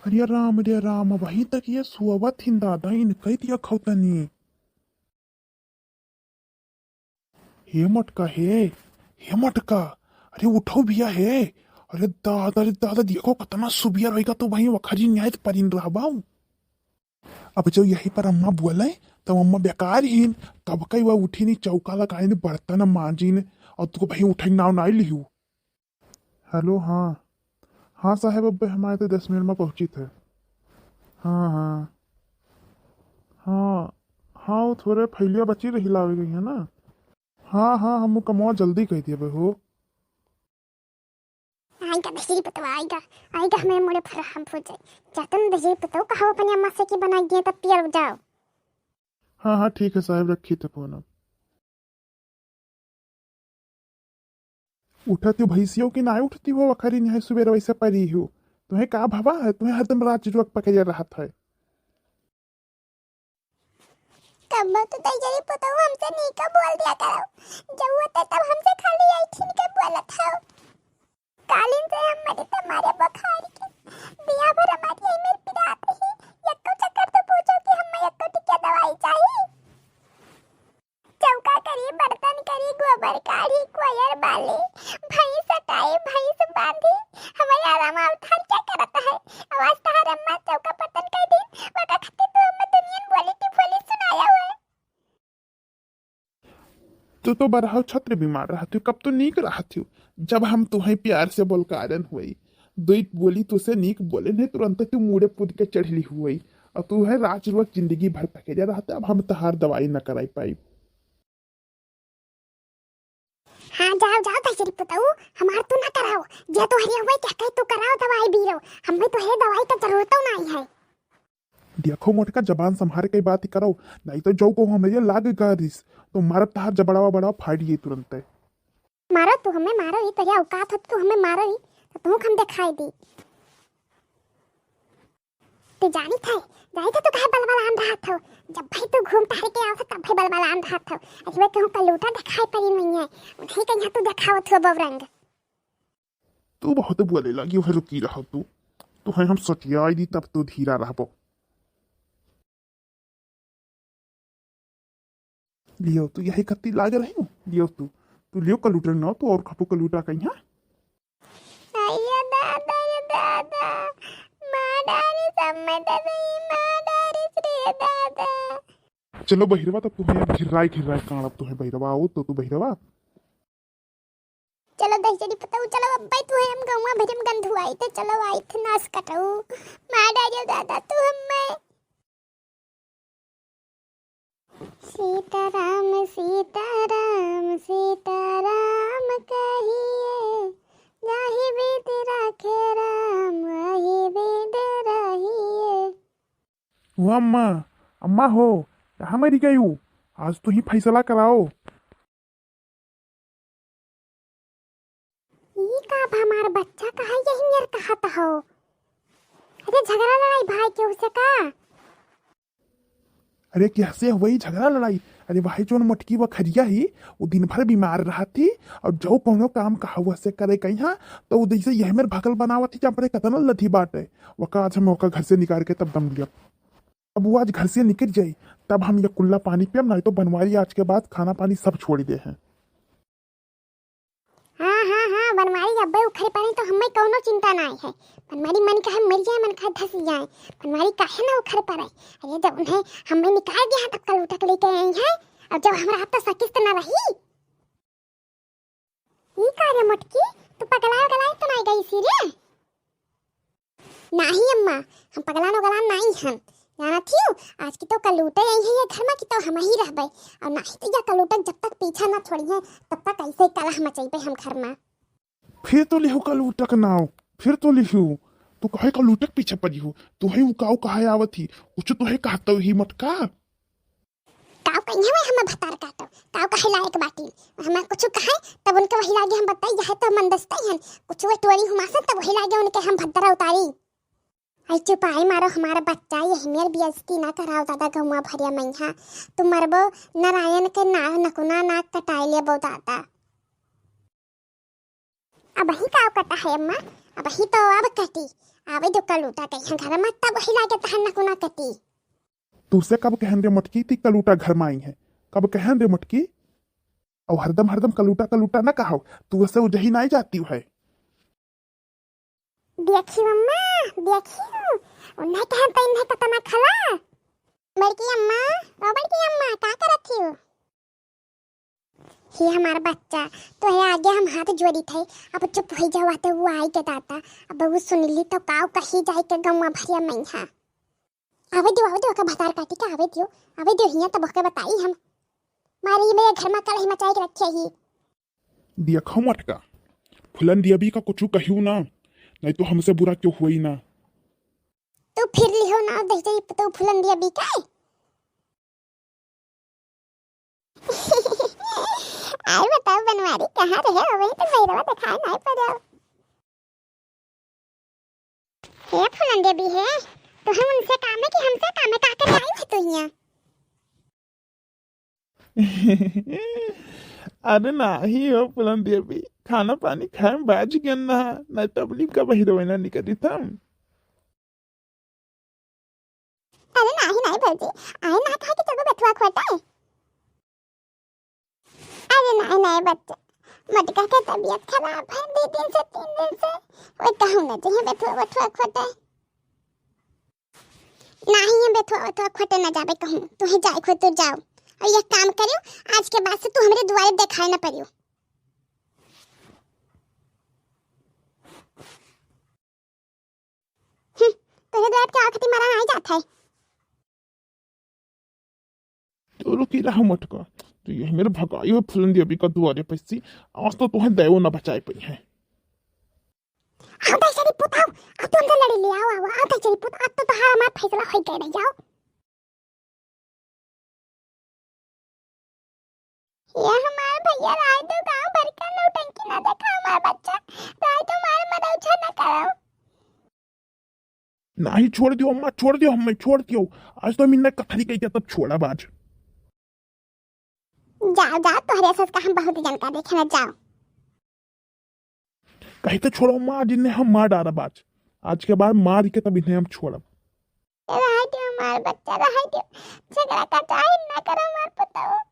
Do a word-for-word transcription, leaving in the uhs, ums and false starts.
अरे राम, अरे राम, वही तक ये सुअवत हिन दादा, इनकई दिया खौतनी। हे मटका, हे, हे मटका, अरे उठो भैया, हे। अरे दादा, अरे दादा, देखो कितना सुबियर होइगा, तो वहीं वखरी न्याय परिन रहबाऊ। अब जो यही पर अम्मा बोले, तो अम्मा बेकार ही, तब कई वह उठी नहीं, चौका लगाइन, बर्तन मांजिन, और तुको भाई उठे नाव नाई लिहू। हेलो, हाँ। हाँ साहेब, अब्बे हम आए तो दस मिनट में पहुँची थे। हाँ, हाँ। हाँ, हाँ, वो थोड़े फैलिया बची रही लावे गई है ना। हाँ, हाँ, हम वो कमवा जल्दी कह दिए बे हो। आइगा दहिजरी पतवा, आइगा, आइगा हमें मोड़े फरहम हो जाए। जातन दहिजरी पतवा कहो अपने अम्मा से कि बनाई दिए तब पियर जाओ। हाँ, हाँ, ठीक है साहेब, रखी थे फोन अब। उठत हो भैंसियों की ना उठती हो, वखरी नहीं सुबेर वैसे परी हो। तुम्हें का भवा है, तुम्हें हरदम राज रुअक पकड़े रहत है। कब्बो तो दहिजरी पतवा हमसे नहीं का बोल दिया करो, जरूरत है तब हमसे खाली आई ठीक के बोलत हो। कालिन से हम मरी त मारे बुखार के। दिया भर हमारी यही मेर पिरात ही। यक्को चक्कर तो पूछो कि हमें यक्को टिकिया दवाई चाहिए। चौका करी, बर्तन करी, गोबर काढ़ी, कोयर बाली, भैंस हटाई, भैंस बांधी। हमारे आराम आवत हर क्या करत है? आवाज तहार अम्मा चौका बर्तन कर दी। वका खातिर तो हमें दुनियन बोली टिफोली सुनाया हुआ है। तू तो बरहौ छत्र बीमार रहत हो, कब तो नीक रहत हो। जब हम तुहें प्यार से बोलकारन हुई, दुई बोली तुसे नीक बोले नहीं, तुरंत तू मुड़े कूद के चढ़ली हुई। और तू है राज रुअक जिंदगी भर पकड़े रहते, अब हम तहार दवाई न कराई पाई। हाँ, जाओ, जाओ, दहिजरी पुतऊ, हमार तू ना कराओ। जे तोहरे हुए क्या कहे तू कराओ दवाई बीरो, हमें तोहरे दवाई का जरूरत नहीं है। देखो मोटका, जबान संभार के बात ही करो, नहीं तो जो को हमें ये लाग गारिस, तो मारब तहार जबड़ावा बड़ा फाड़िए तुरंत। मारो तू हमें मारो, ये तोहरे औकात हो तू हमें मारो ही, तो तू हम दिखाई दी। तू जानी थे, जानी थे तू काहे बलबलान रहत हो? जब भाई तू घूम टहर के आओ, तब भाई बलबलान रहत हो। अरे वे कहूँ कलूटा दिखाई पड़ी नहीं है, उन्हें कहीं तू दिखावत हो बवरंग। तू बहुत बोले लगी, वह रुकी रहो तू। तू है हम सटियाई दी तब तू धीरा रहबो। लियो तू यही कत्ती लाग रही हूँ, लियो तू, तू लियो कलूटा ना, तू और खपू कलूटा कहीं, हाँ? अय्या दादा, ये दादा, माँ डारी सब में दे दे, माँ डारी रे दादा। चलो बहिरवा, तब तुम्हें घिर्राई घिर्राई काड़ब तुम्हें बहिरवा, आओ तो तू बहिरवा। चलो दहिजरी पतऊ, चलो अब्बे तू है हम गौवा भजम गंधुआई थे, चलो आई थे नास कटऊ, मार डारियो दादा तू हमें। सीताराम, सीताराम, सीताराम कहिए, जाहि विधि राखे राम, वही विधि रहिए। वो अम्मा, अम्मा हो, कहाँ मरी गई हो? आज तो ही फैसला कराओ। ई का अब हमार बच्चा कहाँ यही मेर कहत हो? अरे झगड़ा लड़ाई भाई केहू से का? अरे कैसे हुई झगड़ा लड़ाई? अरे भाई जोन मोटकी वो खरिया ही, वो दिन भर बीमार रहत ही और जो कोनो काम कहा हुआ से करे कहीं हाँ, तो वो जैसे यह मेर भगल बनावत ही जहाँ पर कतना लथी बाटे, वका आज हम ओका घर से निकाल के तब दम लिया। अब वो आज घर से निकल जाई, तब हम ये कुल्ला पानी पियम, नहीं तो बनवारी आज के बाद खाना पानी सब छोड़ दे हैं। हाँ, हाँ, हाँ, बनवारी अब्बे उखरे पड़े तो हमें कौनो चिंता ना है। बनवारी मन कहे मर जाए, मन कहे धस जाए, बनवारी काहे ना उखरे पड़े। अरे जब उन्हें हमें निकाल दिया तब कलूटा के लेके आई हैं, और जब हमरा हाथ तो सकिस्त ना रही। ई का रे मोटकी, तू पगलाए उगलाए तो नाई गई सी रे? नाही अम्मा, हम पगलान उगलान नाई हन। जाना थियू, आज की तो कलूटे आई है ये घर में कि तो हम ही रहबे, और नाही तो या कलूटक जब तक पीछा ना छोड़ी है, तब तक ऐसे ही कलह मचैबे हम घर में। फिर तो लिहू कलूटक नाव, फिर तो लिहू। तू काहे कलूटक पीछे पड़ी हो? तू है उकाऊ कहा आवत ही, कुछ तो है कहता ही मटका। काव कहिए हुए हमें भतार काटो, काव कहे लायक बाटी। हमें कुछ कहे तब उनके वही लागे हम बताई, यह तो मन दस्ता ही हन। कुछ वे टोरी हुमासन तब वही लागे उनके हम भद्दरा उतारी। आई चुपाई मारो हमारा बच्चा, यही मेर बेइज्जती ना कराओ दादा गौवा भरिया मैहा। तू मरबो नारायण के ना नकुना नाक कटाए लेबो दादा। अबहीं का कटा है अम्मा, अबहीं तो अब कटी। आवे दो कलूटा कहिया घर मा, तब वही लागे तहन न कुना कटी। तुसे कब कहन रे मोटकी ती कलूटा घर मा आई है? कब कहन रे मोटकी? और हरदम हरदम कलूटा कलूटा ना कहो, तू उसे उजही नाई जाती है। देखी अम्मा, देखी, उन्हें कहन तो इन्हें कतना खला। बड़की अम्मा, ओ बड़की अम्मा, का करत ही हो? हे हमार बच्चा, तोहे आगे हम हाथ जोड़ी थे, अब चुप होई जावा तो वो आई के दाता, अब वो सुन ली तो काव कही जाए के गौवा भरिया मैहा। आवे दियो, आवे दियो, ओका भतार काटी के आवे दियो, आवे दियो हियां तब ओके बताई हम। मारे ही मेरे घर मा कलही मचाई के रखे ही। दिया खाओ मटका, फुलन दिया भी का कुछ कहियो ना, नहीं तो हमसे बुरा क्यों हुई ना। तू फिर लिहो ना, देख जाई तो फुलन दिया भी का है? आय बताओ बनवारी, कहाँ रहे हो? वही तो भैरवा दिखाई नहीं पड़े। हे फुलन देवी है, तो हम उनसे काम है कि हमसे काम है? का करे आई है तू यहाँ? अरे नाही हो फुलन देवी, खाना पानी खाए में बाज गन ना, नहीं तबलीब का बहिरवे ना निकली थम। अरे नाही, नाही भौजी, आए ना कहा कि चलो बथुआ खोटे। अरे नाही, नाही बच्चा, मटका के तबीयत खराब है, दो दिन से, तीन दिन से, वो कहूँ ना चाहिए बथुआ, बथुआ खोटे। नाही, ये बथुआ, बथुआ खोटे ना जाबे कहूँ, तू ही जाए खो तो जाओ। और ये काम करियो, आज के बाद से तू हमरे दुआरे दिखाई ना पड़ियो। हम्म, तोरे द्वार के आखिरी मरा आई जात है। तो रुकी रहा मटका, तो ये मेरे भगाई हो फुलन देवी का दुआरे पैसी, आज तो तुम्हें दैव ना बचाए पाई है। आओ दाई सारी पुत आओ, अब तुम तो लड़ी ले आओ, आओ, आओ दाई सारी पुत, अब तो तुम्हारा हमारा फैसला हो गया, नहीं जाओ। ये हमार भैया राय दो गांव भर का नौटंकी ना देखा हमार बच्चा, राय दो मार मदौछा ना करो। नाही छोड़ दियो अम्मा, छोड़ दियो, हमें छोड़ दियो। आज तो हम इन्हें कथरी कही के तब छोड़ा बाज। जाओ, जाओ, तोहरे सस का हम बहुत जन का देखे ना, जाओ। कहीं तो छोड़ो माँ, जिन्हें हम मार डारब आज। आज के बाद मार के तब इन्हें हम छोड़ब। रहाई दियो हमार बच्चा, रहाई दियो। झगड़ा का चाहे ना करो हमार पुतऊ।